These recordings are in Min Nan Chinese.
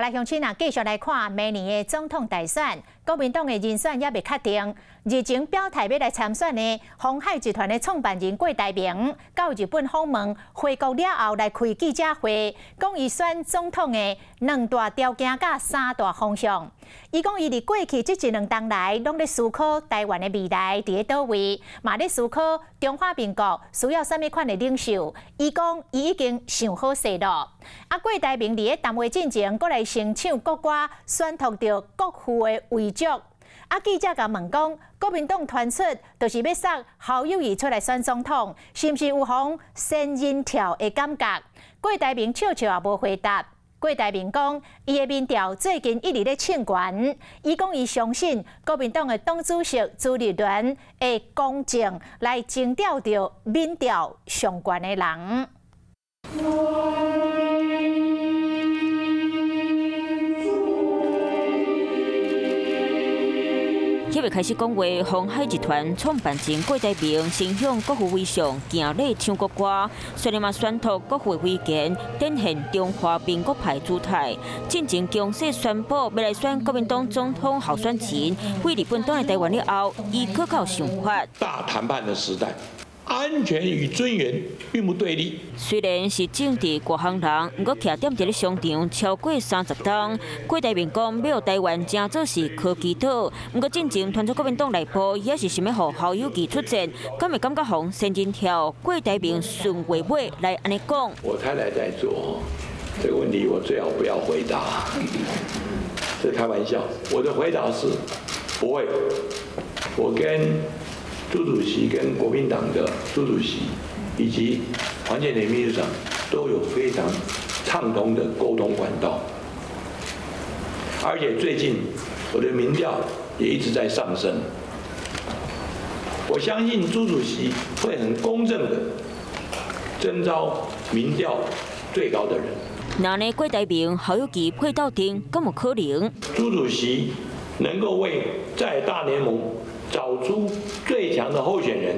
來鄉親啊，繼續來看明年的總統大選，國民黨的人選猶未確定。日前表態欲來參選的鴻海集團的創辦人郭台銘，到日本訪問回國了後來開記者會，講伊選總統的兩大條件佮三大方向。伊講伊佇過去這一兩冬來，攏咧思考台灣的未來佇咧佗位，嘛咧思考中華民國需要啥物款的領袖。伊講伊已經想好勢咯。啊，郭台銘佇咧談話進前，閣來先唱國歌，宣讀著國父的遺囑。啊，記者共問講，國民黨傳出就是欲捒侯友宜出來選總統，是毋是有予仙人跳的感覺？郭台銘笑笑也無回答。郭台銘講，伊的民調最近一直咧衝懸，伊講伊相信國民黨的黨主席朱立倫會公正來徵調著民調上懸的人。猶未開始講話，鴻海集團創辦人郭台銘先向國父遺像行禮唱國歌，隨後嘛宣讀國父遺言，展現中華民國派姿態。進前強勢宣布欲來選國民黨總統候選人，飛日本轉來台灣了後，伊閣較有想法。大談判的時代。安全與尊嚴並不對立。雖然是政治外行人，毋過徛踮佇咧商場超過30冬。郭台銘講，欲予台灣成做是科技島，毋過進前傳出國民黨內部也是想欲予侯友宜出戰，敢會感覺予仙人跳？郭台銘順話尾來按呢講。我太太在做這個問題，我最好不要回答。這開玩笑，我的回答是不會。我跟朱主席跟國民黨的朱主席以及黃健庭秘書長都有非常暢通的溝通管道，而且最近我的民調也一直在上升，我相信朱主席會很公正的徵召民調最高的人。那呢，郭台銘、侯友宜配鬥陣，敢有可能？朱主席能夠為在大聯盟找出最強的候選人，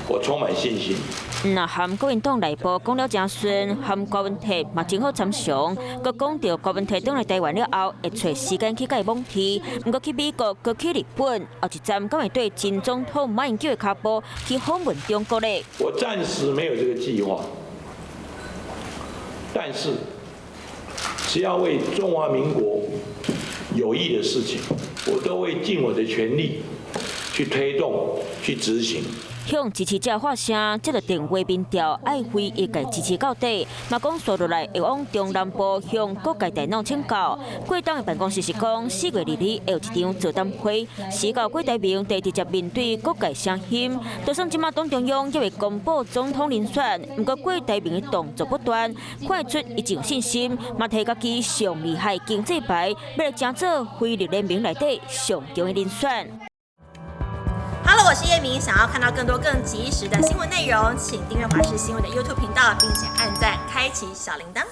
我充滿信心。若和國民黨內部講了誠順，和郭文鐵嘛真好參詳。閣講著郭文鐵轉來台灣了後，會揣時間去共伊摸天。毋過去美國，閣去日本，後一站敢會綴前總統馬英九的跤步去訪問中國咧？我暫時沒有這個計劃，但是只要為中華民國有益的事情，我都會盡我的全力去推動、去執行。向支持者發聲，這個電話民調愛輝會共支持到底，嘛講紲落來會往中南部向各界大腦請教。郭董的辦公室是講，4月22會有一場座談會，時到郭台銘會直接面對各界聲音。就算這馬黨中央猶未公布總統人選，毋過郭台銘的動作不斷，看得出伊真有信心，嘛提家己上厲害經濟牌，欲來成做非綠聯盟內底上強的人選。 Hello，我是葉明，想要看到更多更及時的新聞內容，請訂閱華視新聞的 YouTube 頻道，並且按讚，開啟小鈴鐺。